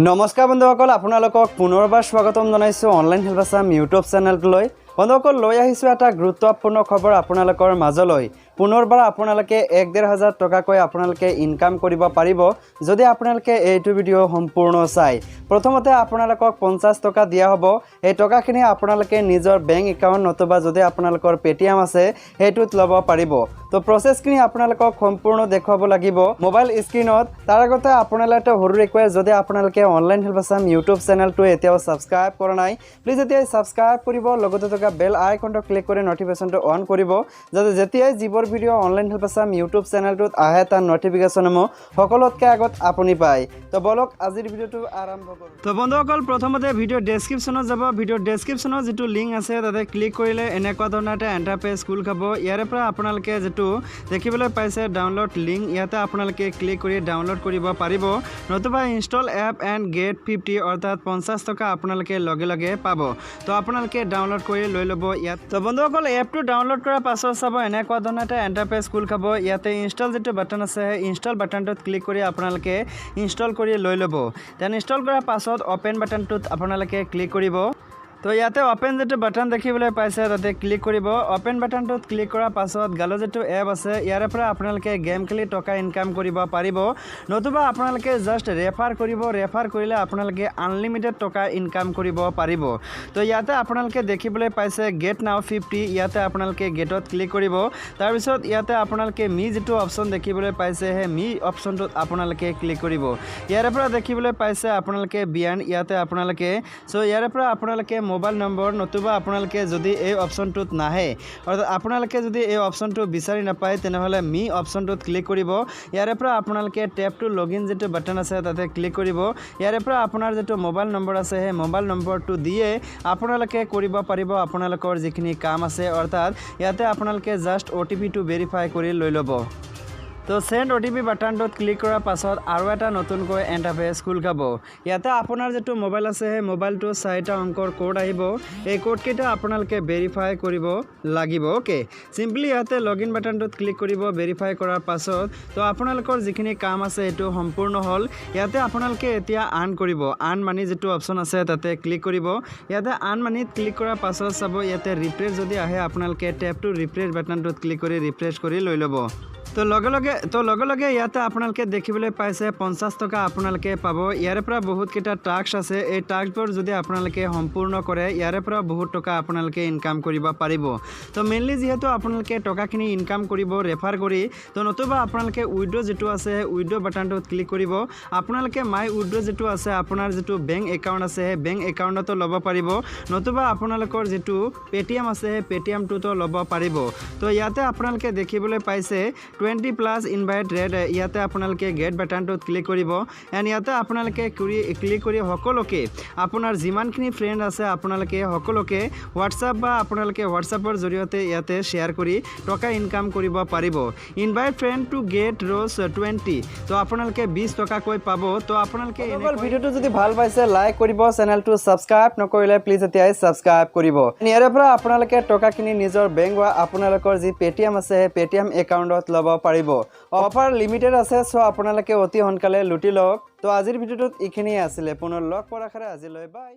নমস্কাৰ বন্ধুসকল, আপোনালোকক পুনৰবাৰ স্বাগতম জনাইছোঁ অনলাইন হেল্প আছাম ইউটিউব চেনেলটোলৈ। বন্ধুসকল, লৈ আহিছোঁ এটা গুৰুত্বপূৰ্ণ খবৰ আপোনালোকৰ মাজলৈ। পুনৰবাৰ আপোনালোকে 1-1.5 হাজাৰ টকাকৈ আপোনালোকে ইনকাম কৰিব পাৰিব, যদি আপোনালোকে এইটো ভিডিঅ' সম্পূৰ্ণ চায়। প্ৰথমতে আপোনালোকক 50 টকা দিয়া হ'ব। এই টকাখিনি আপোনালোকে নিজৰ বেংক একাউণ্ট নতুবা যদি আপোনালোকৰ পে'টিএম আছে, সেইটোত ল'ব পাৰিব। তো প্ৰচেছখিনি আপোনালোকক সম্পূৰ্ণ দেখুৱাব লাগিব মোবাইল স্ক্ৰীণত। তাৰ আগতে আপোনালোকে এটা সৰু ৰিকুৱেষ্ট, যদি আপোনালোকে অনলাইন হেল্প আছাম ইউটিউব চেনেলটো এতিয়াও ছাবস্ক্ৰাইব কৰা নাই, প্লিজ এতিয়াই ছাবস্ক্ৰাইব কৰিব। লগতে থকা বেল আইকনটো ক্লিক কৰি নটিফিকেশ্যনটো অন কৰিব, যাতে যেতিয়াই যিবোৰ video' online help Assam YouTube চেনেলটোত আহে, তাৰ নটিফিকেশ্যনসমূহ সকলোতকৈ আগত আপুনি পায়। তো বলক, আজিৰ ভিডিঅ'টো আৰম্ভ কৰোঁ। তো বন্ধুসকল, প্ৰথমতে ভিডিঅ' ডেছক্ৰিপশ্যনত যাব। ভিডিঅ' ডেছক্ৰিপশ্যনত যিটো লিংক আছে, তাতে ক্লিক কৰিলে এনেকুৱা ধৰণৰ এটা এণ্টাৰপেজ খোল খাব। ইয়াৰে পৰা আপোনালোকে যিটো দেখিবলৈ পাইছে ডাউনলোড লিংক, ইয়াতে আপোনালোকে ক্লিক কৰি ডাউনলোড কৰিব পাৰিব, নতুবা install app and get 50, অৰ্থাৎ 50 টকা আপোনালোকে লগে লগে পাব। তো আপোনালোকে ডাউনলোড কৰি লৈ ল'ব ইয়াত। তো বন্ধুসকল, এপটো ডাউনলোড কৰাৰ পাছত চাব এনেকুৱা ধৰণৰ এটা এণ্টাৰপেজ খোল খাব। ইয়াতে ইনষ্টল যিটো বাটন আছে, সেই ইনষ্টল বাটনটোত ক্লিক কৰি আপোনালোকে ইনষ্টল কৰি লৈ ল'ব। Then install কৰাৰ পাছত অ'পেন বাটনটোত আপোনালোকে ক্লিক কৰিব। তো ইয়াতে অ'পেন যিটো বাটন দেখিবলৈ পাইছে, তাতে ক্লিক কৰিব। অ'পেন বাটনটোত ক্লিক কৰাৰ পাছত গালো যিটো এপ আছে, ইয়াৰে পৰা আপোনালোকে গেম খেলি টকা ইনকাম কৰিব পাৰিব, নতুবা আপোনালোকে জাষ্ট ৰেফাৰ কৰিব। ৰেফাৰ কৰিলে আপোনালোকে আনলিমিটেড টকা ইনকাম কৰিব পাৰিব। তো ইয়াতে আপোনালোকে দেখিবলৈ পাইছে গেট নাও 50, ইয়াতে আপোনালোকে গেটত ক্লিক কৰিব। তাৰপিছত ইয়াতে আপোনালোকে মি যিটো অপশ্যন দেখিবলৈ পাইছে, সেই মি অপশ্যনটোত আপোনালোকে ক্লিক কৰিব। ইয়াৰে পৰা দেখিবলৈ পাইছে আপোনালোকে বিয়ান, ইয়াতে আপোনালোকে চ' ইয়াৰে পৰা আপোনালোকে মোবাইল নম্বৰ, নতুবা আপোনালোকে যদি এই অপশ্যনটোত নাহে, অৰ্থাৎ আপোনালোকে যদি এই অপশ্যনটো বিচাৰি নাপায়, তেনেহ'লে মি অপশ্যনটোত ক্লিক কৰিব। ইয়াৰে পৰা আপোনালোকে টেপ টু লগ ইন যিটো বাটন আছে, তাতে ক্লিক কৰিব। ইয়াৰে পৰা আপোনাৰ যিটো মোবাইল নম্বৰ আছে, সেই মোবাইল নম্বৰটো দিয়ে আপোনালোকে কৰিব পাৰিব আপোনালোকৰ যিখিনি কাম আছে। অৰ্থাৎ ইয়াতে আপোনালোকে জাষ্ট অ'টিপিটো ভেৰিফাই কৰি লৈ ল'ব। তো চেণ্ড অ'টিপি বাটনটোত ক্লিক কৰাৰ পাছত আৰু এটা নতুনকৈ এণ্টাৰফেচ খোল খাব। ইয়াতে আপোনাৰ যিটো মোবাইল আছে, সেই মোবাইলটো চাৰিটা অংকৰ কোড আহিব। এই কোডকেইটা আপোনালোকে ভেৰিফাই কৰিব লাগিব। অ'কে, চিম্পলি ইয়াতে লগ ইন বাটনটোত ক্লিক কৰিব ভেৰিফাই কৰাৰ পাছত। তো আপোনালোকৰ যিখিনি কাম আছে, সেইটো সম্পূৰ্ণ হ'ল। ইয়াতে আপোনালোকে এতিয়া আৰ্ণ কৰিব। আৰ্ণ মানি যিটো অপশ্যন আছে, তাতে ক্লিক কৰিব। ইয়াতে আৰ্ণ মানিত ক্লিক কৰাৰ পাছত চাব ইয়াতে ৰিফ্ৰেছ যদি আহে, আপোনালোকে টেপ টু ৰিফ্ৰেছ বাটনটোত ক্লিক কৰি ৰিফ্ৰেছ কৰি লৈ ল'ব। তো লগে লগে ইয়াতে আপোনালোকে দেখিবলৈ পাইছে 50 টকা আপোনালোকে পাব। ইয়াৰে পৰা বহুতকেইটা টাস্ক আছে। এই টাস্কবোৰ যদি আপোনালোকে সম্পূৰ্ণ কৰে, ইয়াৰে পৰা বহুত টকা আপোনালোকে ইনকাম কৰিব পাৰিব। তো মেইনলি যিহেতু আপোনালোকে টকাখিনি ইনকাম কৰিব ৰেফাৰ কৰি, তো নতুবা আপোনালোকে উইড্ৰ যিটো আছে, সেই উইড্ৰ বাটনটোত ক্লিক কৰিব। আপোনালোকে মাই উইড্ৰ যিটো আছে, আপোনাৰ যিটো বেংক একাউণ্ট আছে, সেই বেংক একাউণ্টতো ল'ব পাৰিব, নতুবা আপোনালোকৰ যিটো পে'টিএম আছে, সেই পে'টিএমটোতো ল'ব পাৰিব। তো ইয়াতে আপোনালোকে দেখিবলৈ পাইছে 20+ ইনভাইট ৰেট। ইয়াতে আপোনালোকে গেট বাটনটোত ক্লিক কৰিব। এণ্ড ইয়াতে আপোনালোকে ক্লিক কৰি সকলোকে, আপোনাৰ যিমানখিনি ফ্ৰেণ্ড আছে, আপোনালোকে সকলোকে হোৱাটছআপ বা আপোনালোকে হোৱাটছআপৰ জৰিয়তে ইয়াতে শ্বেয়াৰ কৰি টকা ইনকাম কৰিব পাৰিব। Invite friend to get Rs 20। তো আপোনালোকে 20 টকাকৈ পাব। তো আপোনালোকে ভিডিঅ'টো যদি ভাল পাইছে, লাইক কৰিব। চেনেলটো ছাবস্ক্ৰাইব নকৰিলে প্লিজ এতিয়াই ছাবস্ক্ৰাইব কৰিব। ইয়াৰে পৰা আপোনালোকে টকাখিনি নিজৰ বেংক বা আপোনালোকৰ যি পে'টিএম আছে, সেই পে'টিএম একাউণ্টত ল'ব পাৰিব। অফাৰ লিমিটেড আছে, চ' আপোনালোকে অতি সোনকালে লুটি লওক। তো আজিৰ ভিডিঅ'টোত এইখিনিয়ে আছিলে। পুনৰ লগ পোৱাৰ আশাৰে আজিলৈ বাই।